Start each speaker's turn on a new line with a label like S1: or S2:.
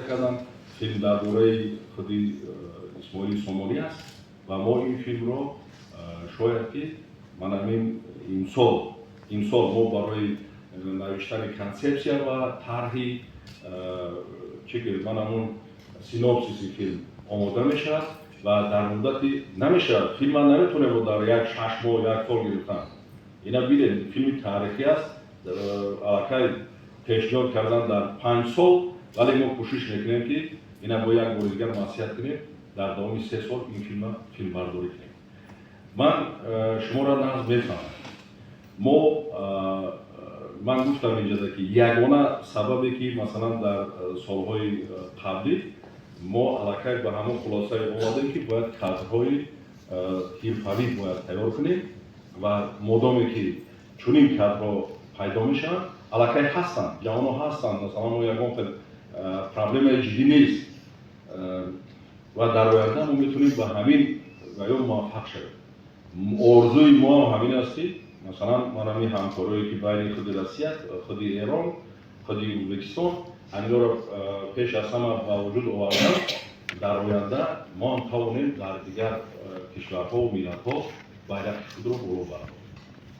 S1: кардам. Филм дар бораи худи Исмоили Сомонӣ аст ва мо ин филмро шояд ки ман ҳамин имсол мо барои навиштани консепсия ва тарҳи, чӣ гӯем, ман ҳамун синопсиси филм омода мешавад ва дар муддати намешавад, филма наметавонем дар як 6 моҳ, як сол гирифтан. Ина бидем, филми таърихӣ аст, аллакай пешниҳод кардан дар 5 сол, вале мо кӯшиш мекунем, ки ина бо як бори дигар маслиҳат кунем, дар давоми 3 сол ин филма филмбардорӣ кунем. Ман шуморо нағз мефаҳмам. Мо, ман гуфтам инҷода, ки ягона сабабе ки, масалан, дар солҳои қаблӣ мо аллакай ба ҳамон хулосае омадем, ки бояд кадрҳои ҳирфавӣ бояд тайёр кунем ва модоме ки чунин кадрҳо пайдо мешаванд, аллакай ҳастанд, ҷавонҳо ҳастанд, масалан, мо ягон хел проблемаи ҷиддӣ нест ва дар оянда мо метавонем ба ҳамин ва ё муваффақ шавем. Орзуи мо ҳам ҳамин аст, ки, масалан, ман ҳамин ҳамкориҳое ки байни худи Россия, худи Эрон, худи Ӯзбекистон, ҳаминҳоро пеш аз ҳама ба вуҷуд овардан, дар оянда мо ҳам тавонем дар дигар кишварҳову миллатҳо байрақи худро боло бардорем.